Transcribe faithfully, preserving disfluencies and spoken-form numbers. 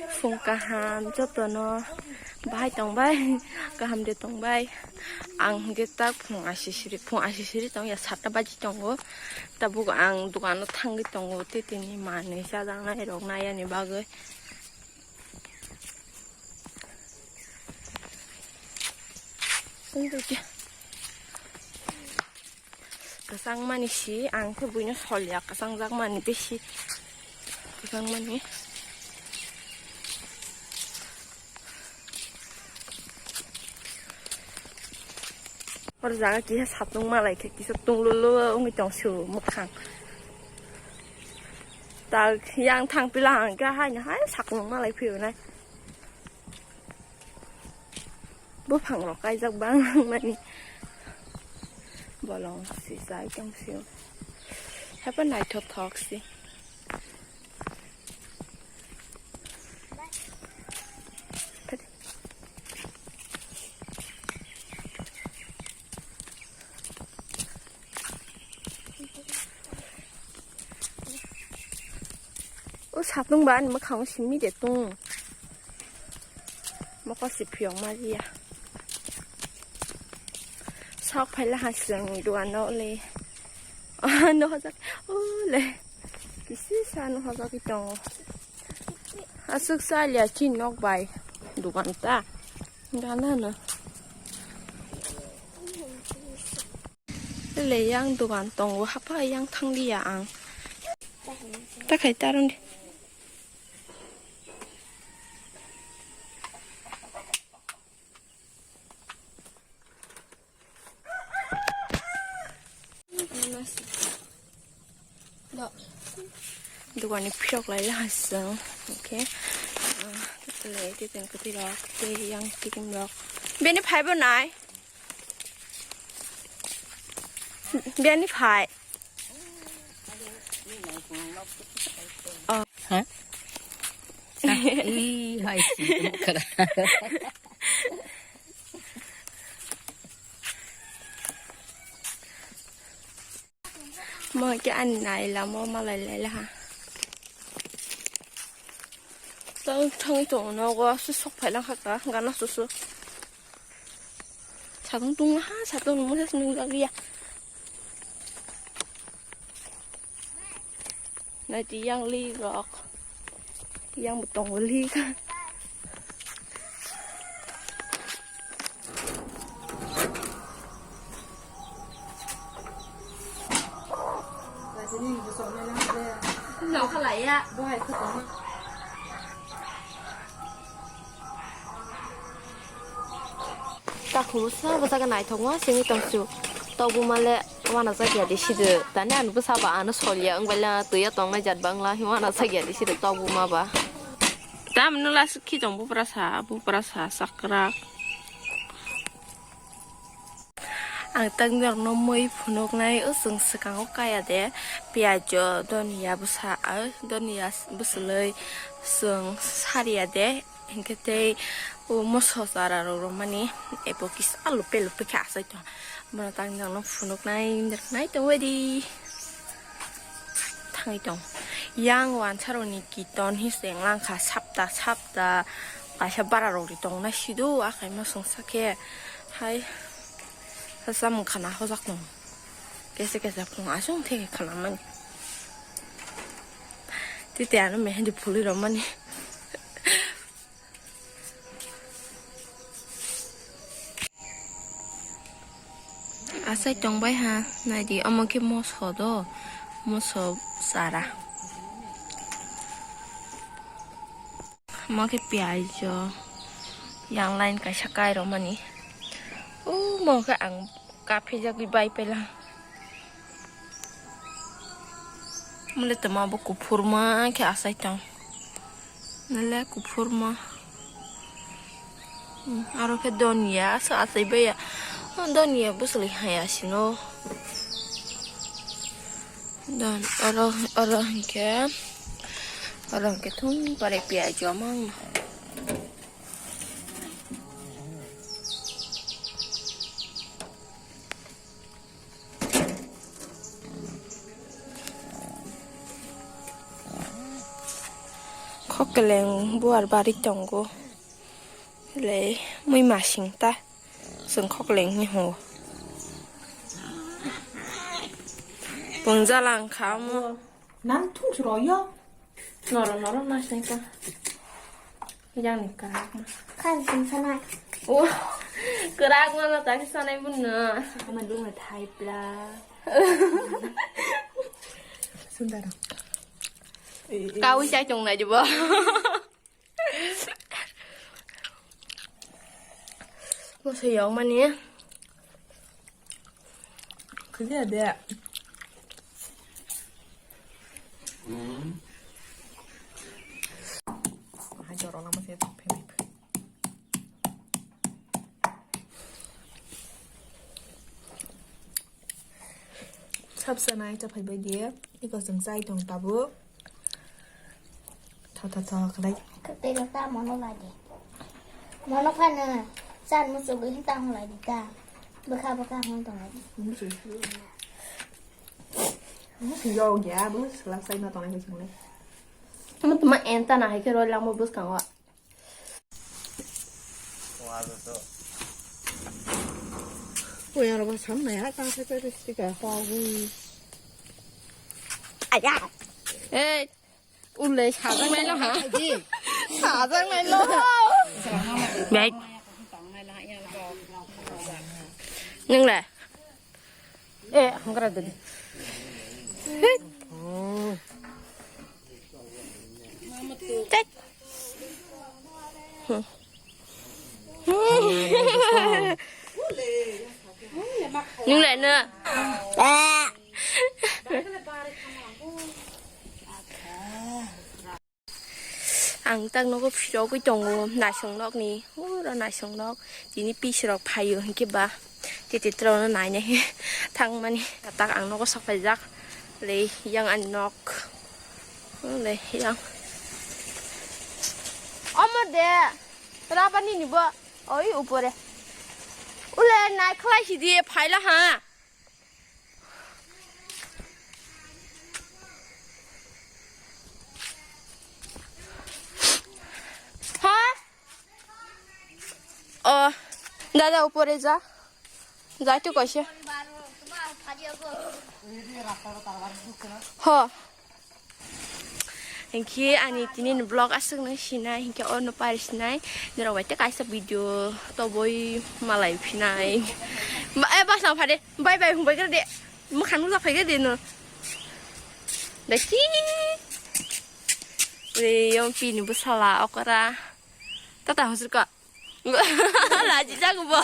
Phung kaham jotono bahai tongbai, kaham de tongbai. Ang hwnkhe tak phung ashi siri, phung ashi siri tong ya, satta baji tongo. Tabuk ang dukano thangwi tongo, tei tini manwi chajaknai rok nai yani bagwi. Kwchangmani si, ang khe buino sol ya, kwchangjakmani besi kwchangmani. Hor jaga kisa satung malai khe kisa tunglolo wngwi tong se mwkhang. Tak yang thang pila ang khe haino hai satung malai phiyonai. Buphang rok kaijak bang mani. Bolong si chai tong sio. Haipa naithok thok si. O satung ba ani mwkhang simi de tung. Mokol si phiyok ma liya. Sok phaila ha siyang duan no le. No hojak. O le. Kisi sa no hojak i tongo. Aswk sa liya chi nok bai. Dukan ta. Gana no. Le yang dukan tongo hapa yang thang liya ang. Ta khai ta rung di. Dukani phiyok lai la hasung. Okay. Ah, le titeng kuti rok, te yang kitim rok. Bini phai bo nai. Bini phai. Oh. Ha? Ih, hai si. Mo ke ani nai la mo malai lai la ha. Tang thang to no go su sok phai lang kha ka gana su su. Satung tung ha satung mo se nung la ya. Nai ti yang li rok. Yang butong li ka. Nang khalai ya. Takhuk bwsa bwsa khe naithokma simi tongsu. Tokbuma le uanajak ya de sido. Tani ano bwsa ba ano sol ya wng bai la twi ya tongnai jat bang la uanajak ya de sido tokbuma ba. Tamno last khichong buprasa, buprasa sakrak. Ang tang norokno mui phunuknai, o chwng swkango kaya de, piyajo, donia bwsa, ah, donia bwswlwi chwng sariya de, hinkhe tei o moso chara rok romani, ebo kisa lupe lupe khe achai tong, bono tang norokno phunuknai, nai tongbai di. Thangwi tong. Yang wansarokni kiton hi se wnglang kha sapta sapta kaisa bara rok ri tong nai sido akai ma songsa khe hai samung khana hojak tong kesa kesa phung asong theke khana mani tete ano mehendi phulwi rw mani. Asai tongbai ha, naidi, omo khe moso do, moso chara. Omo khe piyaj o, yang line kaisa kai rw mani. O, omo khe ang kaphijagwi bai pela. Mole toma bo kuphurma khe asai tong. Mole kuphurma. Hmm, aro khe donia asa asai baya. Oh, donia bwswlwi haya sino. Don, oro, oro hinkhe, oro hinkhe thung pare piyaj o mang. Kokeleng buar bari tongo. Le mui masing ta. Seng kokeleng ni ho. Pungjalang kamo. Nang thung chro yo. Noro, noro, mas nai ka. Yang ni ka. Kan sing sana. Oh, kerak mana tak sana ibu na. Sama dulu ngai thai pla. Sundara. Kau cai tong na jibo. Masa yang mana ya? Kerja dia. Hai jorok lama sih. Sabsa nai cha phai bai di. Iko seng chai tong tabuk. Tho, tho, tho, khlai. Tei rok ta mono lai di. Mono phano chan muchugwi hin tang lai di ta. Bwkha bwkha hwn tong lai di. Musi yo gya, bus lak sai na tong lai sung le. Mo tuma enta na hai ke roi lang mo bus kang wa. Oya rok sam na ya ta se pe pe stika pa wi. Aya. Hey. Ulai sajak nai lo ha. Sajak nai lo. Bai. Nung le. Eh, hangkara dadi. Tet. Nung le na. Ang tak nogo phirogwi tongo naisong nokni, oro naisong nok. Tini pis rok phaio hinkhe ba tete terokno naina thangmani. Tak ang nogo sok paijak le yang ani nok le yang. Omo de rabani ni bo oi upore. Ule nai khlai sidi phaila ha. Ha? O, dada, upore ja. Jai tu kaise. Ho. Hinkhe ani tini ni vlog aswk nang sinai, hinkhe orno pari sinai. Norok bai tei kaisa video toboi malai phinai. Ba, eh, bas na phade. Bye bye hung bai de. Mokha nukjak phai de no. Da ki. Re yong pi ni bwsala okra. Tata hosur ka. Laji jago bo.